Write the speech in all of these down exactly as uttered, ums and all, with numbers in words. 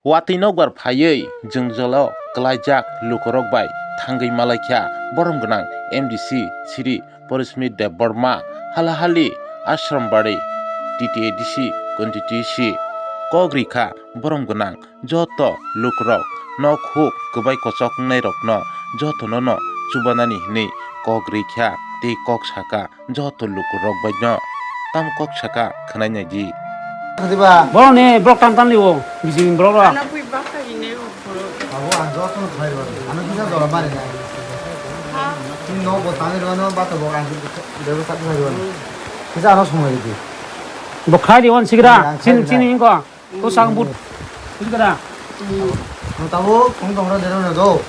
Watwi nokbar phaiwi jwngjalo kwlaijak lukurok bai thangwi malaikha borom gwnang M D C Sri Parismit Debbarma, halahali Ashram Bari, T T A D C constituency. Kok rikha borom gwnang joto lukurok, nok huk kwbai kochok wngnairokno jotono no chubanani hinwi kok rikha tei kok saka joto lukurok baino. Tamo kok saka khwnai naidi. Diba? Borok ni borok tam tam liwo, bijing borok rok. Ano bui baka ine o borok. Abo ang joto no khlai rw. Ano kisa jora mari nai. Ha? Ni no bo tangwi rw no, bata bo ang bebo sak khlai rw. Kisa ano somoi rw di. Bo khlai di wan sigra. Ang khlai rw nai. Chini, chini ingko. Ko sang but. Bujhkha da? Ang tabo phone tong rw, dero rw do.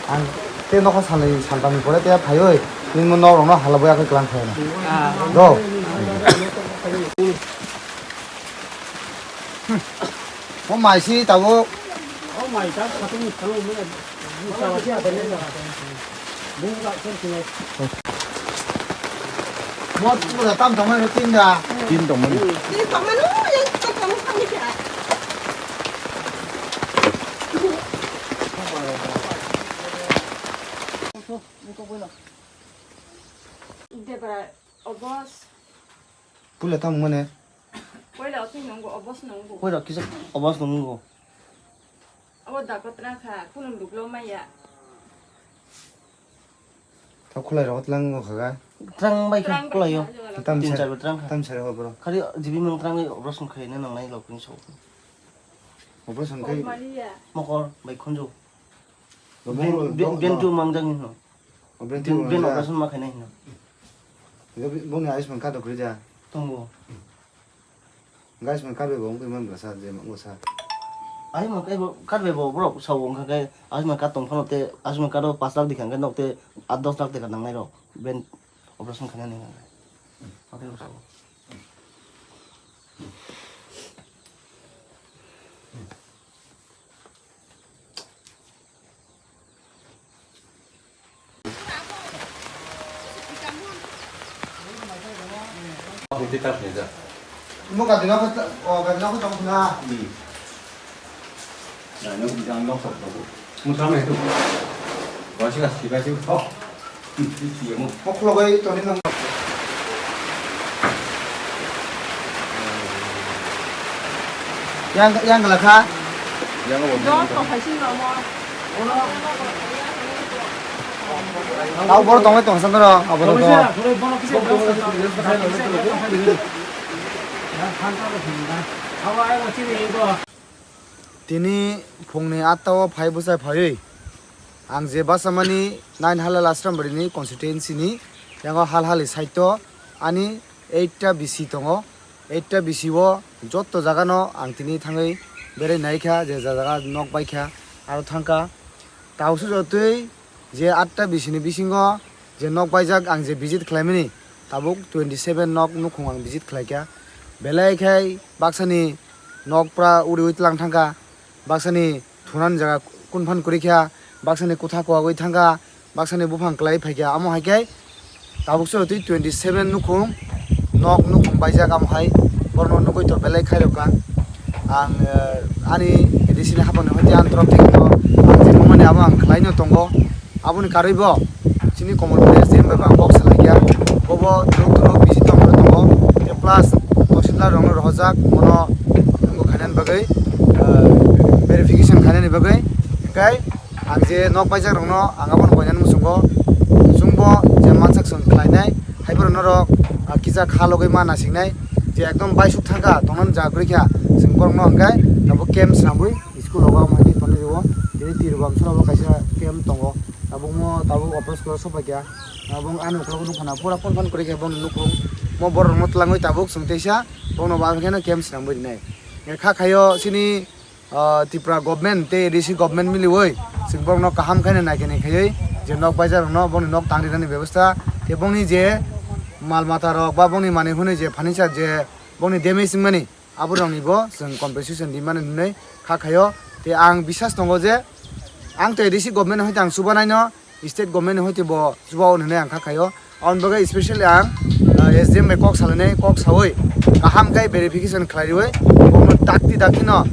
Ang te nokha salai saltam ni pore te phaiwi nini mo nok rok no hala boya khe klang khlai na. Ah. Do. Mo mai si tabo. O mai ta khatung ni khalu mo. Mo pura tam tongmai no tin da. Tin tongmani. Tin tongmani, yang tong tong kami kya. Debra, obos. Pula tam mane. Poila othai nungo, obos nungo. Poila kisa obos nungo. Abo dakotra kha, khulum duklo maya. Tau khulai rok tlang o khaga. Trang bai kha, khulai o. Tam sar, tam sar ho bro. Khali jibi mang trang bai operation khai na nang nai lok ni so. Operation khai. Mokol bai khunju. Ben, ben tu mang jang ni no. Ben operation ma khai nai no. Bongni Ayushman card rok kwrwi da? Tongo. Guys, man card bai bo wngwi man bwsa, je wngwi sa. Ayushman card bai bo borok sa wngkha khe, Ayushman card tong phano tei Ayushman card o pash lakh dikha hwnkhe nok tei aat dos lakh dikha nangnai rok. Ben operation khainani hwnkhe. Hathai rok sa o. Imo gari no, o gari no tong na. Musa mai tu. Kau sih kasih kasih. Oh. Mokhologwi tongwi nang. Yang, yang gala kha? Yang bo. Joto hai sing ramo. Tau bor tongwi tong san ro, abo to. Tini phungni atta o phai bwsai phaiwi ang je bachamani nine Halal Ashram Bari ni constituency ni yango Halhali side o ani eight ta B C tongo. Eight ta B C o joto jaga no ang tini thangwi berai naikha, je jaga nok baikha aro thangkha. Tausu jotoi je atta bisini bisingo je nok baijak ang je visit khlaimani, tabuk twenty seven nok nukhung ang visit khlaikha. Belai khai baksani nok pura uriui tlang thangkha, baksani thunani jaga kunphan kwrwikha, baksani kutha kuwagwi thangkha, baksani buphang kwlai phaikha. Amo hai khe tabuk se twi twenty seven nukhung nok nukhung baijak, amo hai borokno nugwi to belai khairokha. Ang, eh, ani A D C ni haphangni hwnkhe ang torop thekno ang je nukmani abo ang khlaino tongo. Aboni karwi bo chini Komolpur S D M bai bo ang kok salaikha. Bobo duruk duruk busy tongmani tongo. Tei plus tahsildar rokno rohorjak, bono wngkha khainani bagwi, eh, verification khainani bagwi. Hwnkhe ang je nok baijak rokno ang abono koinani muchungo. Chwngbo je mansak chwng khlainai, haiphano norok, ah, kisa kha logwi ma nasingnai je ekdom baisuk thangkha, tongnani jaga kwrwikha, chwng borokno hwnkhe abo camp swnamwi school rogo amo hai khe tonwi rwo. Tini Tirobam sora bo kaisa camp tongo, tabukmo tabuk operation khlai sopaikha. Abo ani ukologo nukha na pura phone phone kwrwikha boni nukhung. Mo borok rokno twlangwi tabuk chwng teisa bono bo abo kheno camp swnamwi rinai. Kha khaio chini ah, Tripura government tei A D C government miliwi chwng borokno kaham khaino naikhe naikhaiwi je nok baijak rokno bongni nok tang rinani bebostha tei bongni je mal mata rok ba bongni manwi hwnwi je furniture je bongni damage wngmani aborokni bo chwng compensation rimani hwnwi kha khaio. Tei ang bisas tongo je ang tei A D C government hai tang chubanaino state government ni hoite bo chubao hinwi ang kha khaio. Aboni bagwi specially ang, ah, S D M bai kok salainai, kok saui kaham khe verification khlai riui, bono dakti dakti no